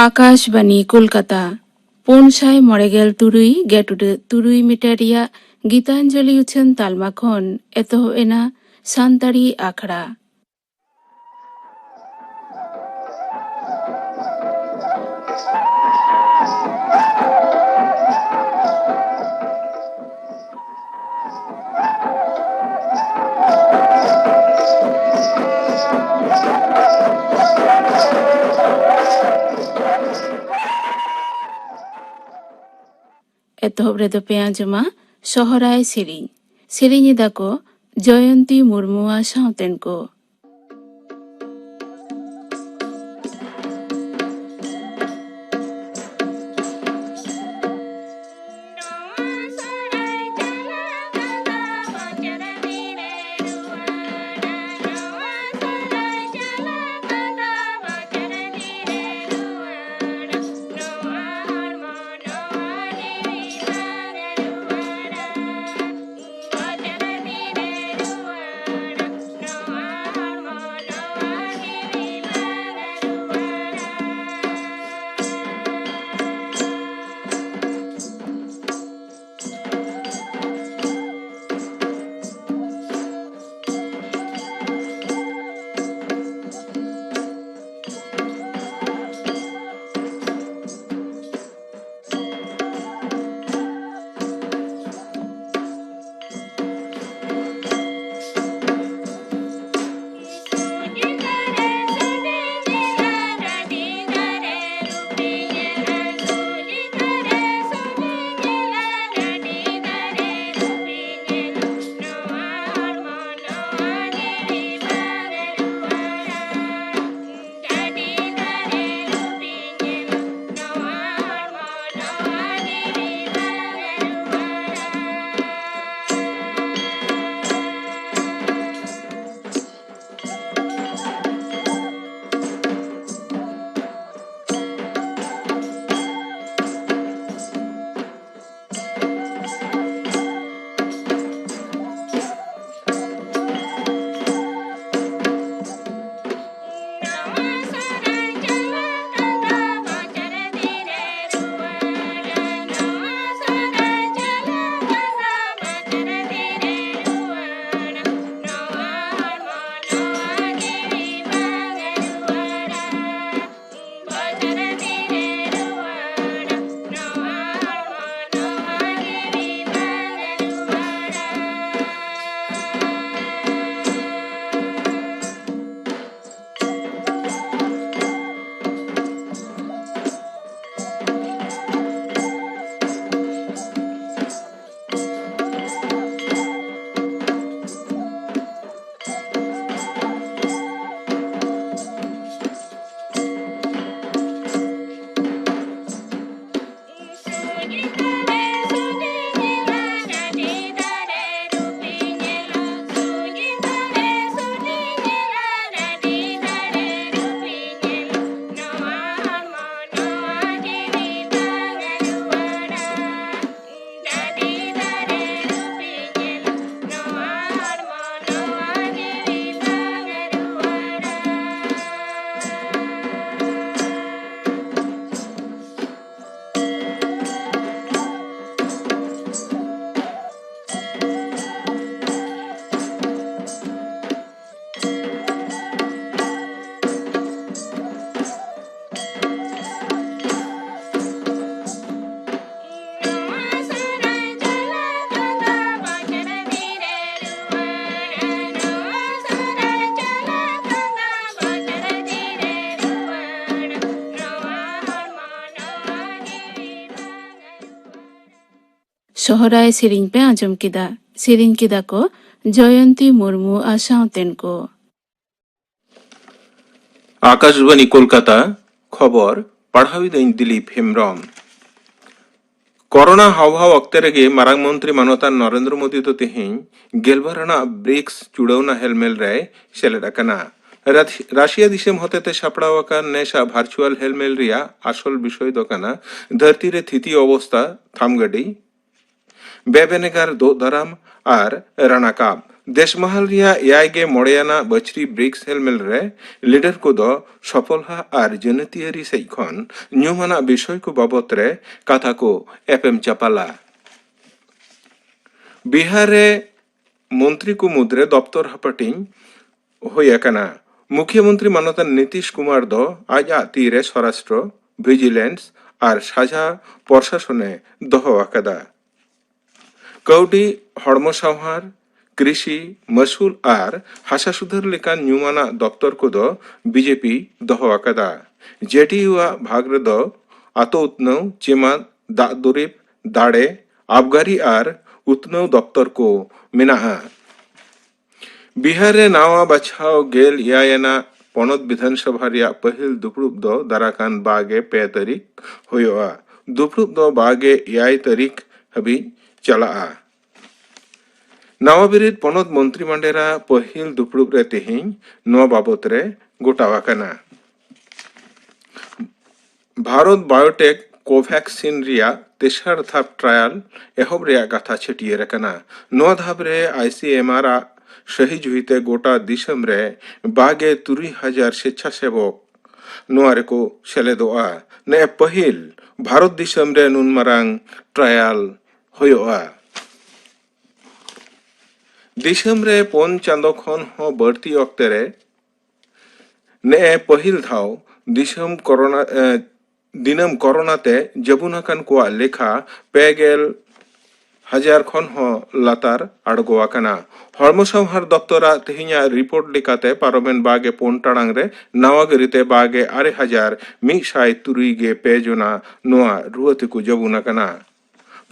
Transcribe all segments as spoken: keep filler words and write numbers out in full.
ᱟᱠᱟᱥᱵᱟᱱᱤ ᱠᱳᱞᱠᱟᱛᱟ, ᱯᱩᱱ ᱥᱟᱭ ᱢᱚᱬᱮ ᱜᱮᱞ ᱛᱩᱨᱩᱭ ᱜᱮᱴᱩᱰᱟᱹ ᱛᱩᱨᱩᱭ ᱢᱤᱴᱟᱨ ᱨᱮᱭᱟᱜ ᱜᱤᱛᱟᱧᱡᱚᱞᱤ ᱩᱪᱷᱟᱹᱱ ᱛᱟᱞᱢᱟ ᱠᱷᱚᱱ ᱮᱛᱚᱦᱚᱵ ᱮᱱᱟ ᱥᱟᱱᱛᱟᱲᱤ ᱟᱠᱷᱲᱟ᱾ ᱮᱛᱚᱦᱚᱵ ᱨᱮᱫᱚ ᱯᱮ ᱟᱸᱡᱚᱢᱟ ᱥᱚᱦᱨᱟᱭ ᱥᱮᱨᱮᱧ᱾ ᱥᱮᱨᱮᱧ ᱮᱫᱟ ᱠᱚ ᱡᱚᱭᱚᱱᱛᱤ ᱢᱩᱨᱢᱩᱣᱟᱜ ᱥᱟᱶᱛᱮᱱ ᱠᱚ᱾ ᱥᱚᱦᱨᱟᱭ ᱥᱮᱨᱮᱧ ᱯᱮ ᱟᱸᱡᱚᱢ ᱠᱮᱫᱟ᱾ ᱥᱮᱨᱮᱧ ᱠᱮᱫᱟ ᱠᱚ ᱡᱚᱭᱚᱱᱛᱤ ᱢᱩᱨᱢᱩ ᱟᱨ ᱥᱟᱶᱛᱮᱱ ᱠᱚ᱾ ᱟᱠᱟᱥᱵᱟᱱᱤ ᱠᱳᱞᱠᱟᱛᱟ, ᱠᱷᱚᱵᱚᱨ ᱯᱟᱲᱦᱟᱣᱤᱫᱟᱹᱧ ᱫᱤᱞᱤᱯ ᱦᱮᱢᱵᱨᱚᱢ᱾ ᱠᱚᱨᱳᱱᱟ ᱦᱟᱣᱦᱟᱣ ᱚᱠᱛᱮ ᱨᱮᱜᱮ ᱢᱟᱨᱟᱝ ᱢᱚᱱᱛᱨᱤ ᱢᱟᱱᱚᱛᱟᱱ ᱱᱚᱨᱮᱱᱫᱨᱚ ᱢᱳᱫᱤ ᱫᱚ ᱛᱮᱦᱮᱧ ᱜᱮᱞᱵᱟᱨ ᱟᱱᱟᱜ ᱵᱨᱤᱠᱥ ᱪᱩᱲᱟᱹᱣᱱᱟ ᱦᱮᱞᱢᱮᱞ ᱨᱮᱭ ᱥᱮᱞᱮᱫ ᱟᱠᱟᱱᱟ᱾ ᱨᱟᱥ-, ᱨᱟᱥᱤᱭᱟ ᱫᱤᱥᱚᱢ ᱦᱚᱛᱮᱛᱮ ᱥᱟᱯᱲᱟᱣ ᱟᱠᱟᱱ ᱱᱮᱥᱟᱜ ᱵᱷᱟᱨᱪᱩᱣᱟᱞ ᱦᱮᱞᱢᱮᱞ ᱨᱮᱭᱟᱜ ᱟᱥᱚᱞ ᱵᱤᱥᱚᱭ ᱫᱚ ᱠᱟᱱᱟ ᱫᱷᱟᱹᱨᱛᱤ ᱨᱮ ᱛᱷᱤᱛᱤ ᱚᱵᱚᱥᱛᱟ, ᱛᱷᱟᱢᱜᱟᱹᱰᱤ, ᱵᱮᱵᱮᱱᱮᱜᱟᱨ ᱫᱳᱜ ᱫᱟᱨᱟᱢ ᱟᱨ ᱨᱟᱱᱟᱠᱟᱵ᱾ ᱫᱮᱥᱢᱟᱦᱟᱞ ᱨᱮᱭᱟᱜ ᱮᱭᱟᱭ ᱜᱮ ᱢᱚᱬᱮ ᱟᱱᱟᱜ ᱵᱟᱹᱪᱷᱨᱤ ᱵᱨᱤᱠᱥ ᱦᱮᱞᱢᱮᱞ ᱨᱮ ᱞᱤᱰᱟᱨ ᱠᱚᱫᱚ ᱥᱚᱯᱷᱚᱞᱦᱟ ᱟᱨ ᱡᱟᱹᱱᱟᱹᱛᱤᱭᱟᱹᱨᱤ ᱥᱮᱡ ᱠᱷᱚᱱ ᱧᱩᱢᱟᱱᱟᱜ ᱵᱤᱥᱚᱭ ᱠᱚ ᱵᱟᱵᱚᱛ ᱨᱮ ᱠᱟᱛᱷᱟ ᱠᱚ ᱮᱯᱮᱢ ᱪᱟᱯᱟᱞᱟ᱾ ᱵᱤᱦᱟᱨ ᱨᱮ ᱢᱚᱱᱛᱨᱤ ᱠᱚ ᱢᱩᱫᱽᱨᱮ ᱫᱚᱯᱛᱚᱨ ᱦᱟᱹᱯᱟᱹᱴᱤᱧ ᱦᱩᱭ ᱟᱠᱟᱱᱟ᱾ ᱢᱩᱠᱷᱭᱟᱹ ᱢᱚᱱᱛᱨᱤ ᱢᱟᱱᱚᱛᱟᱱ ᱱᱤᱛᱤᱥ ᱠᱩᱢᱟᱨ ᱫᱚ ᱟᱡᱟᱜ ᱛᱤᱨᱮ ᱥᱚᱨᱟᱥᱴᱨᱚ, ᱵᱷᱤᱡᱤᱞᱮᱱᱥ ᱟᱨ ᱥᱟᱡᱷᱟ ᱯᱨᱚᱥᱟᱥᱚᱱᱮ ᱫᱚᱦᱚ ᱟᱠᱟᱫᱟ᱾ ᱠᱟᱹᱣᱰᱤ, ᱦᱚᱲᱢᱚ ᱥᱟᱶᱦᱟᱨ, ᱠᱨᱤᱥᱤ, ᱢᱟᱹᱥᱩᱞ ᱟᱨ ᱦᱟᱥᱟ ᱥᱩᱫᱷᱟᱹᱨ ᱞᱮᱠᱟᱱ ᱧᱩᱢᱟᱱᱟᱜ ᱫᱚᱯᱛᱚᱨ ᱠᱚᱫᱚ ᱵᱤᱡᱮᱯᱤ ᱫᱚᱦᱚ ᱟᱠᱟᱫᱟ᱾ ᱡᱮᱰᱤᱭᱩ ᱟᱜ ᱵᱷᱟᱜᱽ ᱨᱮᱫᱚ ᱟᱛᱳ ᱩᱛᱱᱟᱹᱣ, ᱪᱮᱢᱟᱫ, ᱫᱟᱜ ᱫᱩᱨᱤᱵ, ᱫᱟᱲᱮ, ᱟᱵᱜᱟᱨᱤ ᱟᱨ ᱩᱛᱱᱟᱹᱣ ᱫᱚᱯᱛᱚᱨ ᱠᱚ ᱢᱮᱱᱟᱜᱼᱟ᱾ ᱵᱤᱦᱟᱨ ᱨᱮ ᱱᱟᱣᱟ ᱵᱟᱪᱷᱟᱣ ᱜᱮᱞ ᱮᱭᱟᱭ ᱟᱱᱟᱜ ᱯᱚᱱᱚᱛ ᱵᱤᱫᱷᱟᱱ ᱥᱚᱵᱷᱟ ᱨᱮᱭᱟᱜ ᱯᱟᱹᱦᱤᱞ ᱫᱩᱯᱲᱩᱵ ᱫᱚ ᱫᱟᱨᱟᱠᱟᱱ ᱵᱟᱜᱮ ᱯᱮ ᱛᱟᱹᱨᱤᱠᱷ ᱦᱩᱭᱩᱜᱼᱟ᱾ ᱫᱩᱯᱲᱩᱵ ᱫᱚ ᱵᱟᱜᱮ ᱮᱭᱟᱭ ᱛᱟᱹᱨᱤᱠᱷ ᱦᱟᱹᱵᱤᱡ ᱪᱟᱞᱟᱜᱼᱟ᱾ ᱱᱟᱣᱟ ᱵᱤᱨᱤᱫ ᱯᱚᱱᱚᱛ ᱢᱚᱱᱛᱨᱤ ᱢᱟᱱᱰᱮᱨᱟ ᱯᱟᱹᱦᱤᱞ ᱫᱩᱯᱲᱩᱵ ᱨᱮ ᱛᱮᱦᱮᱧ ᱱᱚᱣᱟ ᱵᱟᱵᱚᱛ ᱨᱮ ᱜᱚᱴᱟᱣ ᱟᱠᱟᱱᱟ᱾ ᱵᱷᱟᱨᱚᱛ ᱵᱟᱭᱳᱴᱮᱠ ᱠᱳᱵᱷᱮᱠᱥᱤᱱ ᱨᱮᱭᱟᱜ ᱛᱮᱥᱟᱨ ᱫᱷᱟᱯ ᱴᱨᱟᱭᱟᱞ ᱮᱦᱚᱵ ᱨᱮᱭᱟᱜ ᱠᱟᱛᱷᱟ ᱪᱷᱟᱹᱴᱭᱟᱹᱨ ᱟᱠᱟᱱᱟ᱾ ᱱᱚᱣᱟ ᱫᱷᱟᱯ ᱨᱮ ᱟᱭᱥᱤᱮᱢᱟᱨ ᱟᱜ ᱥᱟᱹᱦᱤ ᱡᱩᱦᱤ ᱛᱮ ᱜᱚᱴᱟ ᱫᱤᱥᱚᱢ ᱨᱮ ᱵᱟᱜᱮ ᱛᱩᱨᱩᱭ ᱦᱟᱡᱟᱨ ᱥᱮᱪᱪᱷᱟᱥᱮᱵᱚᱠ ᱱᱚᱣᱟ ᱨᱮᱠᱚ ᱥᱮᱞᱮᱫᱚᱜᱼᱟ᱾ ᱱᱮᱜᱼᱮ ᱯᱟᱹᱦᱤᱞ ᱵᱷᱟᱨᱚᱛ ᱫᱤᱥᱚᱢ ᱨᱮ ᱱᱩᱱ ᱢᱟᱨᱟᱝ ᱴᱨᱟᱭᱟᱞ ᱦᱩᱭᱩᱜᱼᱟ᱾ ᱫᱤᱥᱚᱢ ᱨᱮ ᱯᱩᱱ ᱪᱟᱸᱫᱚ ᱠᱷᱚᱱ ᱦᱚᱸ ᱵᱟᱹᱲᱛᱤ ᱚᱠᱛᱮ ᱨᱮ ᱱᱮᱜᱼᱮ ᱯᱟᱹᱦᱤᱞ ᱫᱷᱟᱣ ᱫᱤᱥᱚᱢ ᱠᱚᱨᱳᱱᱟ, ᱮ, ᱫᱤᱱᱟᱹᱢ ᱠᱚᱨᱳᱱᱟ ᱛᱮ ᱡᱟᱹᱵᱩᱱ ᱟᱠᱟᱱ ᱠᱚᱣᱟᱜ ᱞᱮᱠᱷᱟ ᱯᱮ ᱜᱮᱞ ᱦᱟᱡᱟᱨ ᱠᱷᱚᱱ ᱦᱚᱸ ᱞᱟᱛᱟᱨ ᱟᱬᱜᱚ ᱟᱠᱟᱱᱟ᱾ ᱦᱚᱲᱢᱚ ᱥᱟᱶᱦᱟᱨ ᱫᱚᱯᱛᱚᱨᱟᱜ ᱛᱮᱦᱮᱧᱟᱜ ᱨᱤᱯᱳᱨᱴ ᱞᱮᱠᱟᱛᱮ ᱯᱟᱨᱚᱢᱮᱱ ᱵᱟᱜᱮ ᱯᱩᱱ ᱴᱟᱲᱟᱝ ᱨᱮ ᱱᱟᱣᱟ ᱜᱟᱹᱨᱤᱛᱮ ᱵᱟᱜᱮ ᱟᱨᱮ ᱦᱟᱡᱟᱨ ᱢᱤᱫ ᱥᱟᱭ ᱛᱩᱨᱩᱭ ᱜᱮ ᱯᱮ ᱡᱚᱱᱟ ᱱᱚᱣᱟ ᱨᱩᱣᱟᱹ ᱛᱮᱠᱚ ᱡᱟᱹᱵᱩᱱ ᱟᱠᱟᱱᱟ᱾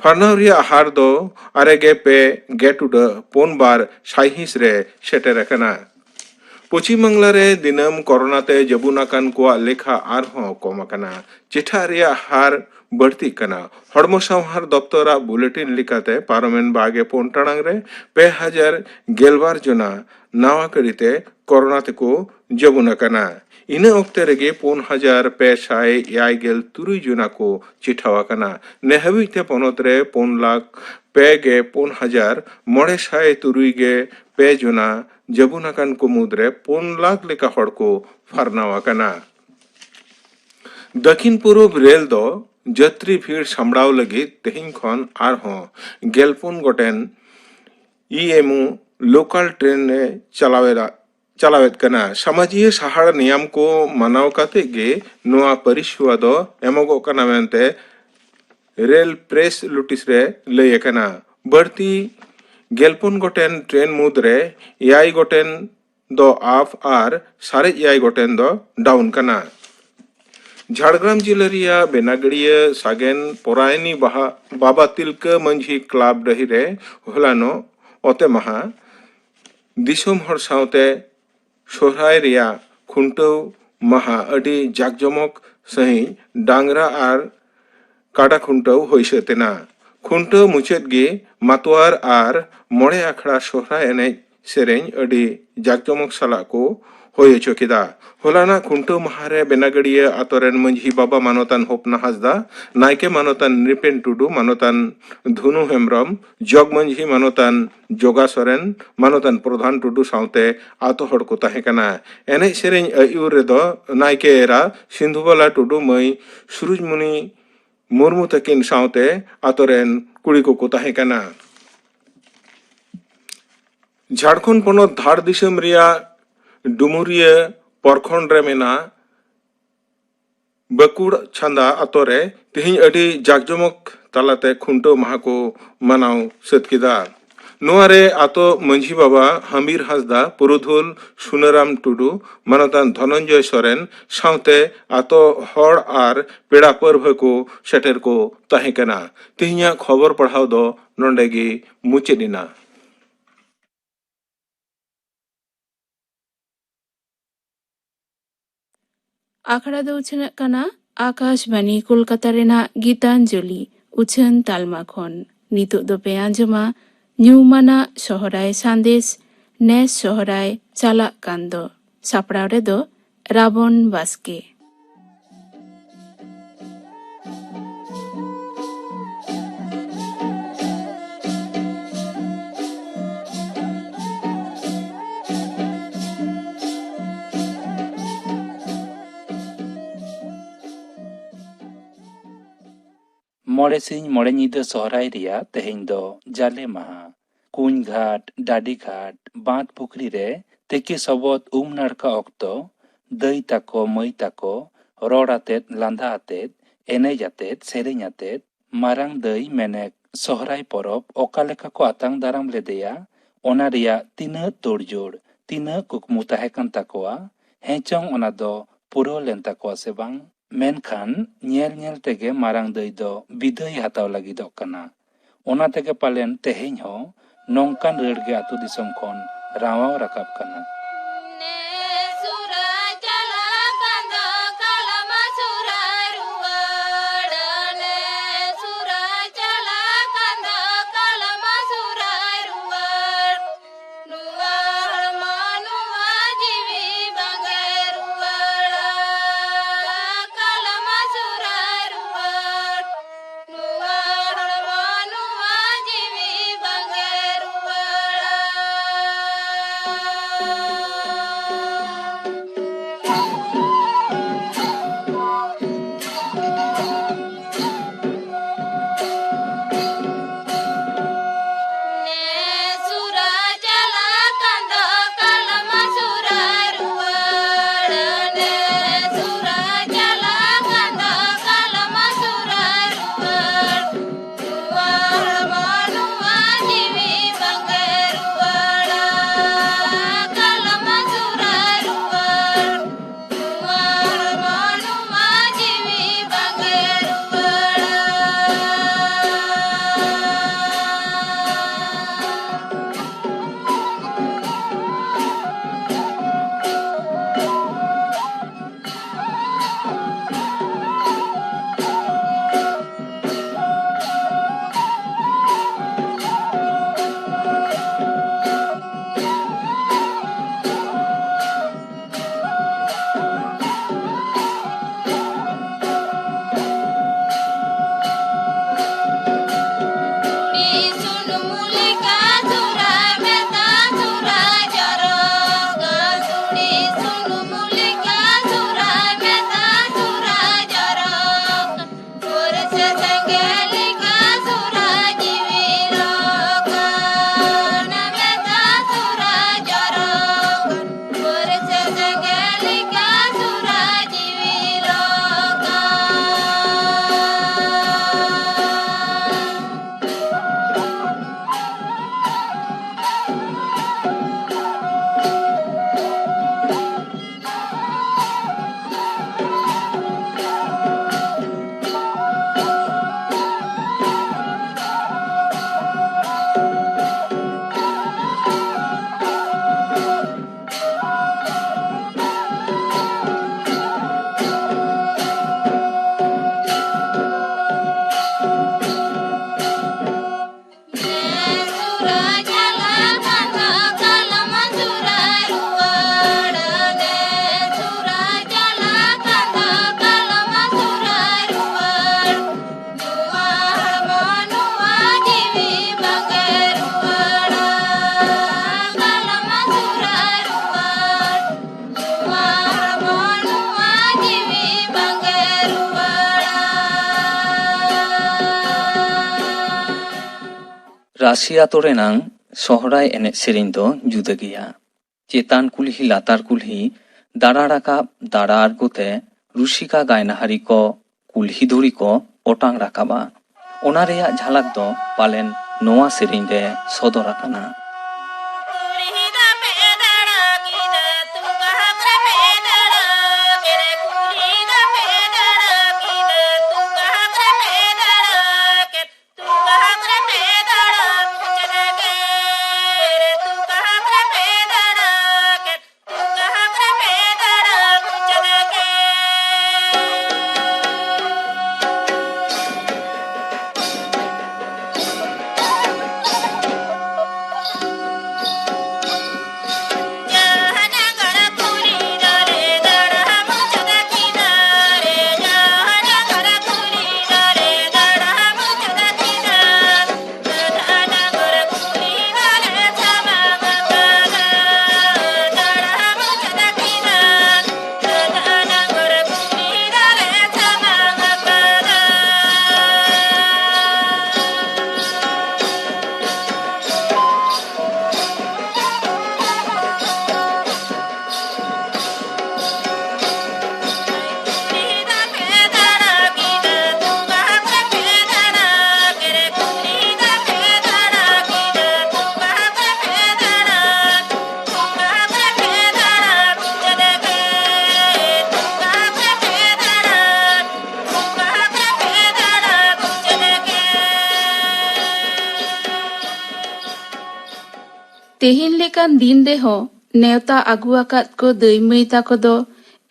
ᱯᱷᱟᱨᱱᱟᱣ ᱨᱮᱭᱟᱜ ᱦᱟᱨ ᱫᱚ ᱟᱨᱮ ᱜᱮ ᱯᱮ ᱜᱮ ᱴᱩᱰᱟᱹᱜ ᱯᱩᱱ ᱵᱟᱨ ᱥᱟᱭᱦᱤᱸᱥ ᱨᱮ ᱥᱮᱴᱮᱨ ᱟᱠᱟᱱᱟ᱾ ᱯᱚᱪᱷᱤᱢ ᱵᱟᱝᱞᱟ ᱨᱮ ᱫᱤᱱᱟᱹᱢ ᱠᱚᱨᱳᱱᱟ ᱛᱮ ᱡᱟᱹᱵᱩᱱ ᱟᱠᱟᱱ ᱠᱚᱣᱟᱜ ᱞᱮᱠᱷᱟ ᱟᱨᱦᱚᱸ ᱠᱚᱢ ᱟᱠᱟᱱᱟ᱾ ᱪᱮᱴᱷᱟ ᱨᱮᱭᱟᱜ ᱦᱟᱨ ᱵᱟᱹᱲᱛᱤᱜ ᱠᱟᱱᱟ᱾ ᱦᱚᱲᱢᱚ ᱥᱟᱶᱦᱟᱨ ᱫᱚᱯᱛᱚᱨᱟᱜ ᱵᱩᱞᱮᱴᱤᱱ ᱞᱮᱠᱟᱛᱮ ᱯᱟᱨᱚᱢᱮᱱ ᱵᱟᱜᱮ ᱯᱩᱱ ᱴᱟᱲᱟᱝ ᱨᱮ ᱯᱮ ᱦᱟᱡᱟᱨ ᱜᱮᱞᱵᱟᱨ ᱡᱚᱱᱟ ᱱᱟᱣᱟ ᱠᱟᱹᱨᱤᱛᱮ ᱠᱚᱨᱳᱱᱟ ᱛᱮᱠᱚ ᱡᱟᱹᱵᱩᱱ ᱟᱠᱟᱱᱟ᱾ ᱤᱱᱟᱹ ᱚᱠᱛᱮ ᱨᱮᱜᱮ ᱯᱩᱱ ᱦᱟᱡᱟᱨ ᱯᱮ ᱥᱟᱭ ᱮᱭᱟᱭ ᱜᱮᱞ ᱛᱩᱨᱩᱭ ᱡᱚᱱᱟ ᱠᱚ ᱪᱮᱴᱷᱟᱣ ᱟᱠᱟᱱᱟ᱾ ᱱᱮ ᱦᱟᱹᱵᱤᱡ ᱛᱮ ᱯᱚᱱᱚᱛ ᱨᱮ ᱯᱩᱱ ᱞᱟᱠᱷ ᱯᱮ ᱜᱮ ᱯᱩᱱ ᱦᱟᱡᱟᱨ ᱢᱚᱬᱮ ᱥᱟᱭ ᱛᱩᱨᱩᱭ ᱜᱮ ᱯᱮ ᱡᱚᱱᱟ ᱡᱟᱹᱵᱩᱱ ᱟᱠᱟᱱ ᱠᱚ ᱢᱩᱫᱽᱨᱮ ᱯᱩᱱ ᱞᱟᱠᱷ ᱞᱮᱠᱟ ᱦᱚᱲ ᱠᱚ ᱯᱷᱟᱨᱱᱟᱣ ᱟᱠᱟᱱᱟ᱾ ᱫᱟᱹᱠᱷᱤᱱ ᱯᱩᱨᱩᱵ ᱨᱮᱞ ᱫᱚ ᱡᱟᱛᱨᱤ ᱵᱷᱤᱲ ᱥᱟᱢᱵᱲᱟᱣ ᱞᱟᱹᱜᱤᱫ ᱛᱮᱦᱮᱧ ᱠᱷᱚᱱ ᱟᱨᱦᱚᱸ ᱜᱮᱞᱯᱩᱱ ᱜᱚᱴᱮᱱ ᱤ ᱮᱢ ᱳ ᱞᱳᱠᱟᱞ ᱴᱨᱮᱱ ᱮ ᱪᱟᱞᱟᱣᱮᱫᱟ, ᱪᱟᱞᱟᱣᱮᱫ ᱠᱟᱱᱟ᱾ ᱥᱟᱢᱟᱡᱤᱭᱟᱹ ᱥᱟᱦᱟᱲ ᱱᱤᱭᱟᱢ ᱠᱚ ᱢᱟᱱᱟᱣ ᱠᱟᱛᱮ ᱜᱮ ᱱᱚᱣᱟ ᱯᱚᱨᱤᱥᱮᱵᱟ ᱫᱚ ᱮᱢᱚᱜᱚᱜ ᱠᱟᱱᱟ ᱢᱮᱱᱛᱮ ᱨᱮᱞ ᱯᱨᱮᱥ ᱱᱳᱴᱤᱥ ᱨᱮ ᱞᱟᱹᱭ ᱟᱠᱟᱱᱟ᱾ ᱵᱟᱹᱲᱛᱤ ᱜᱮᱞᱯᱩᱱ ᱜᱚᱴᱮᱱ ᱴᱨᱮᱱ ᱢᱩᱫᱽᱨᱮ ᱮᱭᱟᱭ ᱜᱚᱴᱮᱱ ᱫᱚ ᱟᱯ ᱟᱨ ᱥᱟᱨᱮᱡ ᱮᱭᱟᱭ ᱜᱚᱴᱮᱱ ᱫᱚ ᱰᱟᱣᱩᱱ ᱠᱟᱱᱟ᱾ ᱡᱷᱟᱲᱜᱨᱟᱢ ᱡᱤᱞᱟᱹ ᱨᱮᱭᱟᱜ ᱵᱮᱱᱟᱜᱟᱹᱲᱤᱭᱟᱹ ᱥᱟᱜᱮᱱ ᱯᱚᱨᱟᱭᱱᱤ ᱵᱟᱦᱟ ᱵᱟᱵᱟ ᱛᱤᱞᱠᱟᱹ ᱢᱟᱹᱡᱷᱤ ᱠᱞᱟᱵᱽ ᱰᱟᱹᱦᱤ ᱨᱮ ᱦᱚᱞᱟᱱᱚᱜ ᱚᱛᱮ ᱢᱟᱦᱟ ᱫᱤᱥᱚᱢ ᱦᱚᱲ ᱥᱟᱶᱛᱮ ᱥᱚᱦᱨᱟᱭ ᱨᱮᱭᱟᱜ ᱠᱷᱩᱱᱴᱟᱹᱣ ᱢᱟᱦᱟ ᱟᱹᱰᱤ ᱡᱟᱠᱡᱚᱢᱚᱠ ᱥᱟᱺᱦᱤᱡ ᱰᱟᱝᱨᱟ ᱟᱨ ᱠᱟᱰᱟ ᱠᱷᱩᱱᱴᱟᱹᱣ ᱦᱩᱭ ᱥᱟᱹᱛ ᱮᱱᱟ᱾ ᱠᱷᱩᱱᱴᱟᱹᱣ ᱢᱩᱪᱟᱹᱫ ᱜᱮ ᱢᱟᱛᱣᱟᱨ ᱟᱨ ᱢᱚᱬᱮ ᱟᱠᱷᱲᱟ ᱥᱚᱦᱨᱟᱭ ᱮᱱᱮᱡ ᱥᱮᱨᱮᱧ ᱟᱹᱰᱤ ᱡᱟᱠᱡᱚᱢᱚᱠ ᱥᱟᱞᱟᱜ ᱠᱚ ᱦᱩᱭ ᱦᱚᱪᱚ ᱠᱮᱫᱟ᱾ ᱦᱚᱞᱟᱱᱟᱜ ᱠᱷᱩᱱᱴᱟᱹᱣ ᱢᱟᱦᱟ ᱨᱮ ᱵᱮᱱᱟᱜᱟᱹᱲᱤᱭᱟᱹ ᱟᱛᱳ ᱨᱮᱱ ᱢᱟᱹᱡᱷᱤ ᱵᱟᱵᱟ ᱢᱟᱱᱚᱛᱟᱱ ᱦᱚᱯᱱᱟ ᱦᱟᱸᱥᱫᱟ, ᱱᱟᱭᱠᱮ ᱢᱟᱱᱚᱛᱟᱱ ᱱᱨᱤᱯᱮᱱ ᱴᱩᱰᱩ, ᱢᱟᱱᱚᱛᱟᱱ ᱫᱷᱩᱱᱩ ᱦᱮᱢᱵᱨᱚᱢ, ᱡᱚᱜᱽ ᱢᱟᱹᱡᱷᱤ ᱢᱟᱱᱚᱛᱟᱱ ᱡᱚᱜᱟ ᱥᱚᱨᱮᱱ, ᱢᱟᱱᱚᱛᱟᱱ ᱯᱨᱚᱫᱷᱟᱱ ᱴᱩᱰᱩ ᱥᱟᱶᱛᱮ ᱟᱛᱳ ᱦᱚᱲ ᱠᱚ ᱛᱟᱦᱮᱸ ᱠᱟᱱᱟ᱾ ᱮᱱᱮᱡ ᱥᱮᱨᱮᱧ ᱟᱹᱭᱩᱨ ᱨᱮᱫᱚ ᱱᱟᱭᱠᱮ ᱮᱨᱟ ᱥᱤᱱᱫᱷᱩᱵᱟᱞᱟ ᱴᱩᱰᱩ, ᱢᱟᱹᱭ ᱥᱩᱨᱩᱡᱽᱢᱩᱱᱤ ᱢᱩᱨᱢᱩ ᱛᱟᱹᱠᱤᱱ ᱥᱟᱶᱛᱮ ᱟᱛᱳ ᱨᱮᱱ ᱠᱩᱲᱤ ᱠᱚᱠᱚ ᱛᱟᱦᱮᱸ ᱠᱟᱱᱟ᱾ ᱡᱷᱟᱲᱠᱷᱚᱸᱰ ᱯᱚᱱᱚᱛ ᱫᱷᱟᱲ ᱫᱤᱥᱚᱢ ᱨᱮᱭᱟᱜ ᱰᱩᱢᱩᱨᱤᱭᱟᱹ ᱯᱚᱨᱠᱷᱚᱸᱰ ᱨᱮ ᱢᱮᱱᱟᱜ ᱵᱟᱹᱠᱩᱲ ᱪᱷᱟᱸᱫᱟ ᱟᱛᱳ ᱨᱮ ᱛᱮᱦᱮᱧ ᱟᱹᱰᱤ ᱡᱟᱠᱡᱚᱢᱚᱠ ᱛᱟᱞᱟᱛᱮ ᱠᱷᱩᱱᱴᱟᱹᱣ ᱢᱟᱦᱟ ᱠᱚ ᱢᱟᱱᱟᱣ ᱥᱟᱹᱛ ᱠᱮᱫᱟ᱾ ᱱᱚᱣᱟ ᱨᱮ ᱟᱛᱳ ᱢᱟᱹᱡᱷᱤ ᱵᱟᱵᱟ ᱦᱟᱢᱤᱨ ᱦᱟᱸᱥᱫᱟ, ᱯᱩᱨᱩᱫᱷᱩᱞ ᱥᱩᱱᱟᱹᱨᱟᱢ ᱴᱩᱰᱩ, ᱢᱟᱱᱚᱛᱟᱱ ᱫᱷᱚᱱᱚᱱᱡᱚᱭ ᱥᱚᱨᱮᱱ ᱥᱟᱶᱛᱮ ᱟᱛᱳ ᱦᱚᱲ ᱟᱨ ᱯᱮᱲᱟ ᱯᱟᱹᱨᱵᱷᱟᱹ ᱠᱚ ᱥᱮᱴᱮᱨ ᱠᱚ ᱛᱟᱦᱮᱸ ᱠᱟᱱᱟ᱾ ᱛᱮᱦᱮᱧᱟᱜ ᱠᱷᱚᱵᱚᱨ ᱯᱟᱲᱦᱟᱣ ᱫᱚ ᱱᱚᱰᱮ ᱜᱮ ᱢᱩᱪᱟᱹᱫ ᱮᱱᱟ᱾ ᱟᱠᱷᱲᱟ ᱫᱚ ᱩᱪᱷᱟᱹᱱᱚᱜ ᱠᱟᱱᱟ ᱟᱠᱟᱥᱵᱟᱱᱤ ᱠᱳᱞᱠᱟᱛᱟ ᱨᱮᱱᱟᱜ ᱜᱤᱛᱟᱧᱡᱚᱞᱤ ᱩᱪᱷᱟᱹᱱ ᱛᱟᱞᱢᱟ ᱠᱷᱚᱱ᱾ ᱱᱤᱛᱚᱜ ᱫᱚᱯᱮ ᱟᱸᱡᱚᱢᱟ ᱧᱩᱢᱟᱱᱟᱜ ᱥᱚᱦᱨᱟᱭ ᱥᱟᱸᱫᱮᱥ, ᱱᱮᱥ ᱥᱚᱦᱨᱟᱭ ᱪᱟᱞᱟᱜ ᱠᱟᱱ ᱫᱚ᱾ ᱥᱟᱯᱲᱟᱣ ᱨᱮᱫᱚ ᱨᱟᱵᱚᱱ ᱵᱟᱥᱠᱮ᱾ ᱢᱚᱬᱮ ᱥᱤᱧ ᱢᱚᱬᱮ ᱧᱤᱫᱟᱹ ᱥᱚᱦᱨᱟᱭ ᱨᱮᱭᱟᱜ ᱛᱮᱦᱮᱧ ᱫᱚ ᱡᱟᱞᱮ ᱢᱟᱦᱟ᱾ ᱠᱩᱧ ᱜᱷᱟᱴ, ᱰᱟᱹᱰᱤ ᱜᱷᱟᱴ, ᱵᱟᱸᱫᱽ ᱯᱩᱠᱷᱨᱤ ᱨᱮ ᱛᱤᱠᱤ ᱥᱚᱵᱚᱫ ᱩᱢ ᱱᱟᱲᱠᱟ ᱚᱠᱛᱚ ᱫᱟᱹᱭ ᱛᱟᱠᱚ, ᱢᱟᱹᱭ ᱛᱟᱠᱚ ᱨᱚᱲ ᱟᱛᱮᱫ, ᱞᱟᱸᱫᱟ ᱟᱛᱮᱫ, ᱮᱱᱮᱡ ᱟᱛᱮᱫ, ᱥᱮᱨᱮᱧ ᱟᱛᱮᱫ ᱢᱟᱨᱟᱝ ᱫᱟᱹᱭ ᱢᱮᱱᱮᱠ ᱥᱚᱦᱨᱟᱭ ᱯᱚᱨᱚᱵᱽ ᱚᱠᱟ ᱞᱮᱠᱟ ᱠᱚ ᱟᱛᱟᱝ ᱫᱟᱨᱟᱢ ᱞᱮᱫᱮᱭᱟ, ᱚᱱᱟ ᱨᱮᱭᱟᱜ ᱛᱤᱱᱟᱹᱜ ᱛᱳᱲᱡᱳᱲ, ᱛᱤᱱᱟᱹᱜ ᱠᱩᱠᱢᱩ ᱛᱟᱦᱮᱸ ᱠᱟᱱ ᱛᱟᱠᱚᱣᱟ, ᱦᱮᱸ ᱪᱚᱝ ᱚᱱᱟ ᱫᱚ ᱯᱩᱨᱟᱹᱣ ᱞᱮᱱ ᱛᱟᱠᱚᱣᱟ ᱥᱮ ᱵᱟᱝ? ᱢᱮᱱᱠᱷᱟᱱ ᱧᱮᱞ ᱧᱮᱞ ᱛᱮᱜᱮ ᱢᱟᱨᱟᱝ ᱫᱟᱹᱭ ᱫᱚ ᱵᱤᱫᱟᱹᱭ ᱦᱟᱛᱟᱣ ᱞᱟᱹᱜᱤᱫᱚᱜ ᱠᱟᱱᱟ᱾ ᱚᱱᱟ ᱛᱮᱜᱮ ᱯᱟᱞᱮᱱ ᱛᱮᱦᱮᱧ ᱦᱚᱸ ᱱᱚᱝᱠᱟᱱ ᱨᱟᱹᱲ ᱜᱮ ᱟᱹᱛᱩ ᱫᱤᱥᱚᱢ ᱠᱷᱚᱱ ᱨᱟᱶᱟᱣ ᱨᱟᱠᱟᱵ ᱠᱟᱱᱟ᱾ ᱱᱚᱣᱟ ᱦᱚᱲᱢᱚ ᱱᱚᱣᱟ ᱡᱤᱣᱤ ᱵᱟᱝ ᱮ ᱨᱩᱣᱟᱹᱲᱟ, ᱠᱟᱞᱢᱟ ᱥᱚᱦᱨᱟᱭ ᱨᱩᱣᱟᱹᱲ᱾ ᱱᱚᱣᱟ ᱦᱚᱲᱢᱚ ᱱᱚᱣᱟ ᱡᱤᱣᱤ ᱵᱟᱝ ᱮ ᱨᱩᱣᱟᱹᱲᱟ᱾ ᱨᱟᱹᱥᱤ ᱟᱛᱳ ᱨᱮᱱᱟᱝ ᱥᱚᱦᱨᱟᱭ ᱮᱱᱮᱡ ᱥᱮᱨᱮᱧ ᱫᱚ ᱡᱩᱫᱟᱹ ᱜᱮᱭᱟ᱾ ᱪᱮᱛᱟᱱ ᱠᱩᱞᱦᱤ ᱞᱟᱛᱟᱨ ᱠᱩᱞᱦᱤ ᱫᱟᱬᱟ ᱨᱟᱠᱟᱵ ᱫᱟᱬᱟ ᱟᱬᱜᱚ ᱛᱮ ᱨᱩᱥᱤᱠᱟ ᱜᱟᱭᱱᱟᱦᱟᱨᱤ ᱠᱚ ᱠᱩᱞᱦᱤ ᱫᱷᱩᱲᱤ ᱠᱚ ᱚᱴᱟᱝ ᱨᱟᱠᱟᱵᱼᱟ᱾ ᱚᱱᱟ ᱨᱮᱭᱟᱜ ᱡᱷᱟᱞᱟᱠ ᱫᱚ ᱯᱟᱞᱮᱱ ᱱᱚᱣᱟ ᱥᱮᱨᱮᱧ ᱨᱮ ᱥᱚᱫᱚᱨ ᱟᱠᱟᱱᱟ᱾ ᱛᱮᱦᱮᱧ ᱞᱮᱠᱟᱱ ᱫᱤᱱ ᱨᱮᱦᱚᱸ ᱱᱮᱣᱛᱟ ᱟᱹᱜᱩ ᱟᱠᱟᱫ ᱠᱚ ᱫᱟᱹᱭ ᱢᱟᱹᱭ ᱛᱟᱠᱚ ᱫᱚ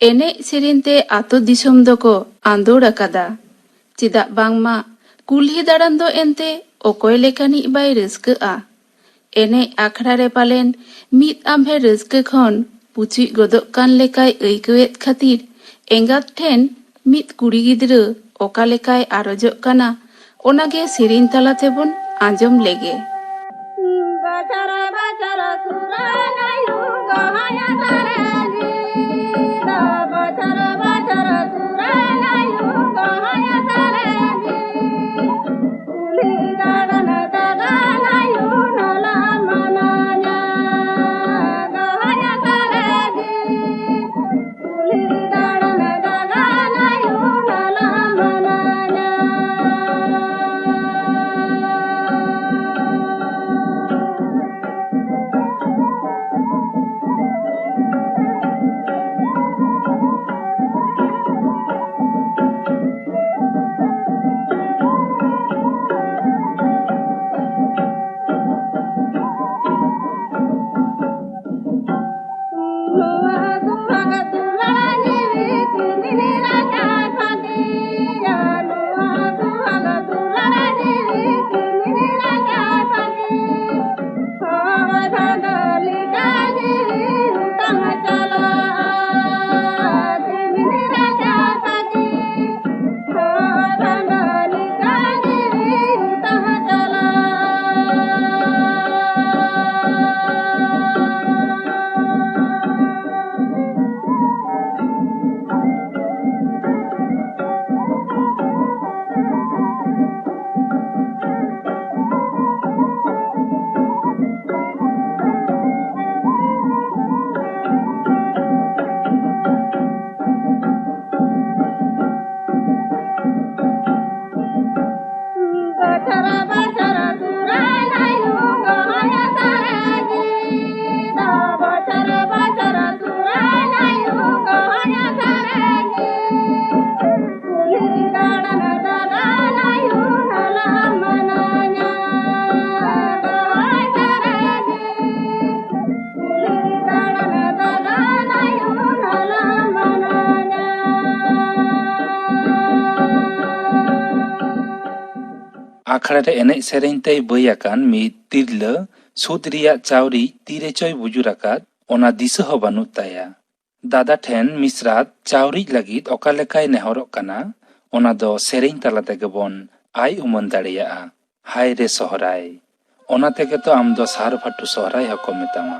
ᱮᱱᱮᱡ ᱥᱮᱨᱮᱧ ᱛᱮ ᱟᱛᱳ ᱫᱤᱥᱚᱢ ᱫᱚᱠᱚ ᱟᱸᱫᱳᱲ ᱟᱠᱟᱫᱟ᱾ ᱪᱮᱫᱟᱜ ᱵᱟᱝᱢᱟ ᱠᱩᱞᱦᱤ ᱫᱟᱬᱟᱱ ᱫᱚ ᱮᱱᱛᱮ ᱚᱠᱚᱭ ᱞᱮᱠᱟᱱᱤᱡ ᱵᱟᱭ ᱨᱟᱹᱥᱠᱟᱹᱜᱼᱟ? ᱮᱱᱮᱡ ᱟᱠᱷᱲᱟ ᱨᱮ ᱯᱟᱞᱮᱱ ᱢᱤᱫ ᱟᱢᱵᱷᱮ ᱨᱟᱹᱥᱠᱟᱹ ᱠᱷᱚᱱ ᱯᱩᱪᱩᱡ ᱜᱚᱫᱚᱜ ᱠᱟᱱ ᱞᱮᱠᱟᱭ ᱟᱹᱭᱠᱟᱹᱣᱮᱫ ᱠᱷᱟᱹᱛᱤᱨ ᱮᱸᱜᱟᱛ ᱴᱷᱮᱱ ᱢᱤᱫ ᱠᱩᱲᱤ ᱜᱤᱫᱽᱨᱟᱹ ᱚᱠᱟ ᱞᱮᱠᱟᱭ ᱟᱨᱚᱡᱚᱜ ᱠᱟᱱᱟ, ᱚᱱᱟᱜᱮ ᱥᱮᱨᱮᱧ ᱛᱟᱞᱟ ᱛᱮᱵᱚᱱ ᱟᱸᱡᱚᱢ ᱞᱮᱜᱮ᱾ ᱟᱠᱷᱲᱟ ᱨᱮ ᱮᱱᱮᱡ ᱥᱮᱨᱮᱧ ᱛᱮᱭ ᱵᱟᱹᱭ ᱟᱠᱟᱱ ᱢᱤᱫ ᱛᱤᱨᱞᱟᱹ ᱥᱩᱫ ᱨᱮᱭᱟᱜ ᱪᱟᱣᱨᱤᱡ ᱛᱤᱨᱮ ᱪᱚᱭ ᱵᱩᱡᱩᱨ ᱟᱠᱟᱫ, ᱚᱱᱟ ᱫᱤᱥᱟᱹ ᱦᱚᱸ ᱵᱟᱹᱱᱩᱜ ᱛᱟᱭᱟ᱾ ᱫᱟᱫᱟ ᱴᱷᱮᱱ ᱢᱤᱥᱨᱟᱛ ᱪᱟᱣᱨᱤᱡ ᱞᱟᱹᱜᱤᱫ ᱚᱠᱟ ᱞᱮᱠᱟᱭ ᱱᱮᱦᱚᱨᱚᱜ ᱠᱟᱱᱟ, ᱚᱱᱟ ᱫᱚ ᱥᱮᱨᱮᱧ ᱛᱟᱞᱟ ᱛᱮᱜᱮ ᱵᱚᱱ ᱟᱭ ᱩᱢᱟᱹᱱ ᱫᱟᱲᱮᱭᱟᱜᱼᱟ᱾ ᱦᱟᱭ ᱨᱮ ᱥᱚᱦᱨᱟᱭ, ᱚᱱᱟ ᱛᱮᱜᱮ ᱛᱚ ᱟᱢ ᱫᱚ ᱥᱟᱨ ᱵᱷᱟᱴᱩ ᱥᱚᱦᱨᱟᱭ ᱦᱚᱸᱠᱚ ᱢᱮᱛᱟᱢᱟ᱾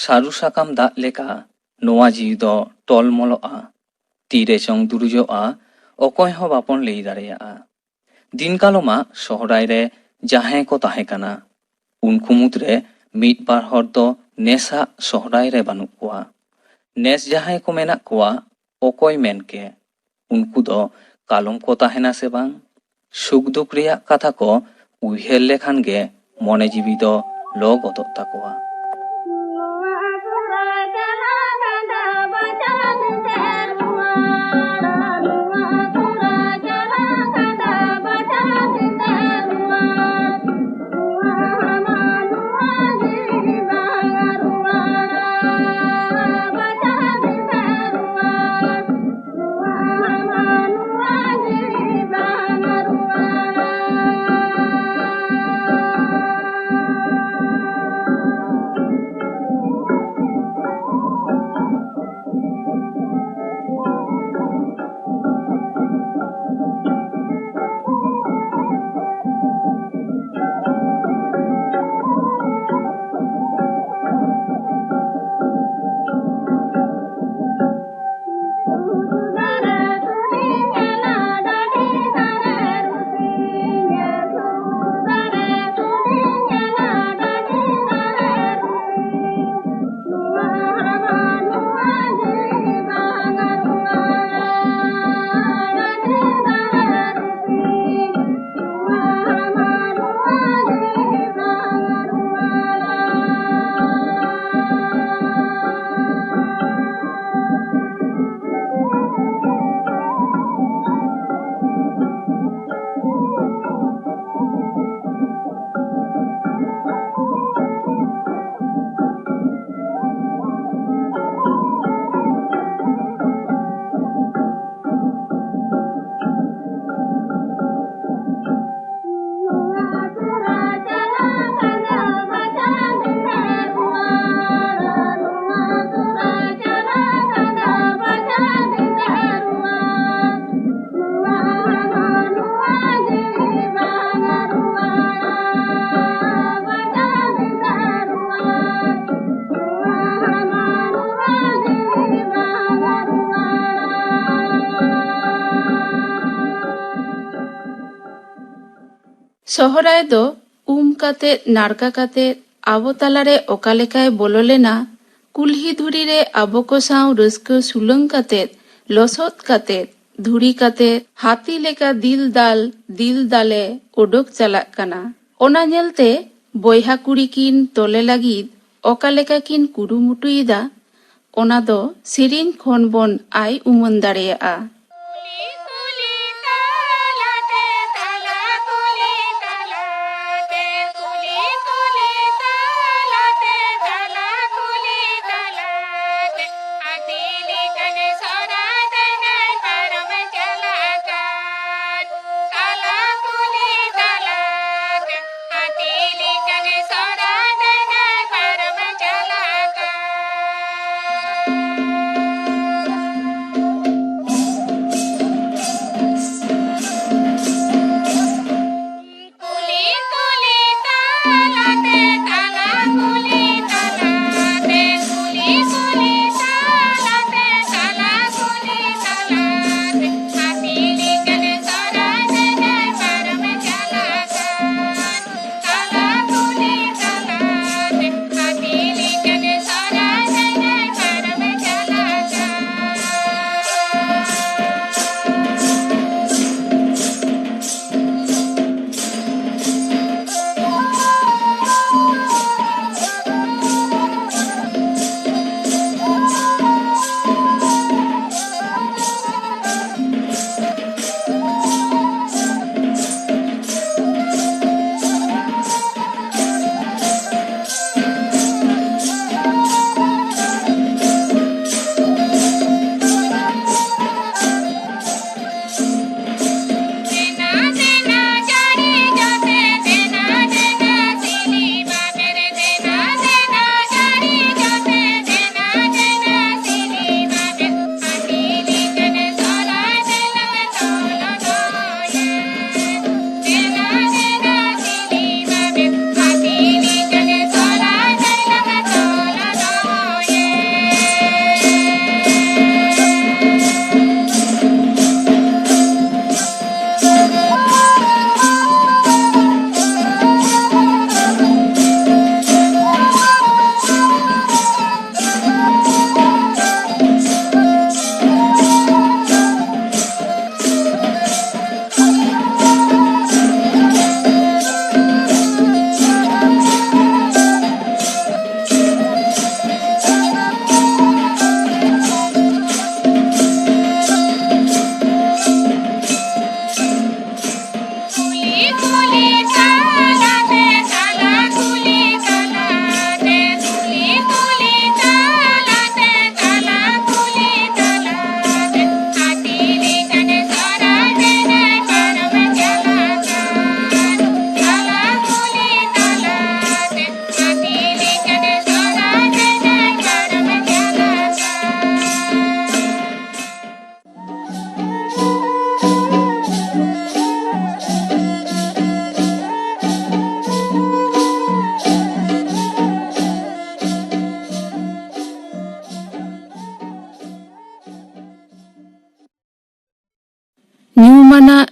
ᱥᱟᱹᱨᱩ ᱥᱟᱠᱟᱢ ᱫᱟᱜ ᱞᱮᱠᱟ ᱱᱚᱣᱟ ᱡᱤᱣᱤ ᱫᱚ ᱴᱚᱞᱢᱚᱞᱚᱜᱼᱟ᱾ ᱛᱤᱨᱮ ᱪᱚᱝ ᱫᱩᱨᱩᱡᱚᱜᱼᱟ, ᱚᱠᱚᱭ ᱦᱚᱸ ᱵᱟᱵᱚᱱ ᱞᱟᱹᱭ ᱫᱟᱲᱮᱭᱟᱜᱼᱟ᱾ ᱫᱤᱱ ᱠᱟᱞᱚᱢᱟᱜ ᱥᱚᱦᱨᱟᱭ ᱨᱮ ᱡᱟᱦᱟᱸᱭ ᱠᱚ ᱛᱟᱦᱮᱸ ᱠᱟᱱᱟ, ᱩᱱᱠᱩ ᱢᱩᱫᱽᱨᱮ ᱢᱤᱫ ᱵᱟᱨ ᱦᱚᱲ ᱫᱚ ᱱᱮᱥᱟᱜ ᱥᱚᱦᱨᱟᱭ ᱨᱮ ᱵᱟᱹᱱᱩᱜ ᱠᱚᱣᱟ᱾ ᱱᱮᱥ ᱡᱟᱦᱟᱸᱭ ᱠᱚ ᱢᱮᱱᱟᱜ ᱠᱚᱣᱟ, ᱚᱠᱚᱭ ᱢᱮᱱ ᱠᱮ? ᱩᱱᱠᱩ ᱫᱚ ᱠᱟᱞᱚᱢ ᱠᱚ ᱛᱟᱦᱮᱱᱟ ᱥᱮ ᱵᱟᱝ? ᱥᱩᱠ ᱫᱩᱠ ᱨᱮᱭᱟᱜ ᱠᱟᱛᱷᱟ ᱠᱚ ᱩᱭᱦᱟᱹᱨ ᱞᱮᱠᱷᱟᱱ ᱜᱮ ᱢᱚᱱᱮ ᱡᱤᱣᱤ ᱫᱚ ᱞᱚ ᱜᱚᱫᱚᱜ ᱛᱟᱠᱚᱣᱟ᱾ ᱥᱚᱦᱨᱟᱭ ᱫᱚ ᱩᱢ ᱠᱟᱛᱮᱫ, ᱱᱟᱲᱠᱟ ᱠᱟᱛᱮᱫ, ᱟᱵᱚ ᱛᱟᱞᱟᱨᱮ ᱚᱠᱟ ᱞᱮᱠᱟᱭ ᱵᱚᱞᱚ ᱞᱮᱱᱟ, ᱠᱩᱞᱦᱤ ᱫᱷᱩᱲᱤ ᱨᱮ ᱟᱵᱚ ᱠᱚ ᱥᱟᱶ ᱨᱟᱹᱥᱠᱟᱹ ᱥᱩᱞᱟᱹᱝ ᱠᱟᱛᱮᱫ, ᱞᱚᱥᱚᱫ ᱠᱟᱛᱮᱫ, ᱫᱷᱩᱲᱤ ᱠᱟᱛᱮᱫ, ᱦᱟᱹᱛᱤ ᱞᱮᱠᱟ ᱫᱤᱞ ᱫᱟᱞ, ᱫᱤᱞ ᱫᱟᱞᱮ ᱚᱰᱚᱠ ᱪᱟᱞᱟᱜ ᱠᱟᱱᱟ᱾ ᱚᱱᱟ ᱧᱮᱞᱛᱮ ᱵᱚᱭᱦᱟ ᱠᱩᱲᱤ ᱠᱤᱱ ᱛᱚᱞᱮ ᱞᱟᱹᱜᱤᱫ ᱚᱠᱟ ᱞᱮᱠᱟ ᱠᱤᱱ ᱠᱩᱨᱩᱢᱩᱴᱩᱭᱮᱫᱟ, ᱚᱱᱟ ᱫᱚ ᱥᱮᱨᱮᱧ ᱠᱷᱚᱱ ᱵᱚᱱ ᱟᱭ ᱩᱢᱟᱹᱱ ᱫᱟᱲᱮᱭᱟᱜᱼᱟ᱾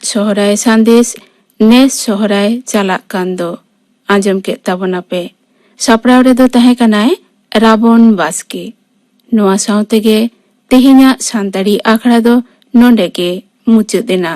ᱥᱚᱦᱨᱟᱭ ᱥᱟᱸᱫᱮᱥ, ᱱᱮᱥ ᱥᱚᱦᱨᱟᱭ ᱪᱟᱞᱟᱜ ᱠᱟᱱ ᱫᱚ᱾ ᱟᱸᱡᱚᱢ ᱠᱮᱫ ᱛᱟᱵᱚᱱᱟᱯᱮ᱾ ᱥᱟᱯᱲᱟᱣ ᱨᱮᱫᱚ ᱛᱟᱦᱮᱸ ᱠᱟᱱᱟᱭ ᱨᱟᱵᱚᱱ ᱵᱟᱥᱠᱮ᱾ ᱱᱚᱣᱟ ᱥᱟᱶ ᱛᱮᱜᱮ ᱛᱮᱦᱮᱧᱟᱜ ᱥᱟᱱᱛᱟᱲᱤ ᱟᱠᱷᱲᱟ ᱫᱚ ᱱᱚᱰᱮ ᱜᱮ ᱢᱩᱪᱟᱹᱫ ᱮᱱᱟ᱾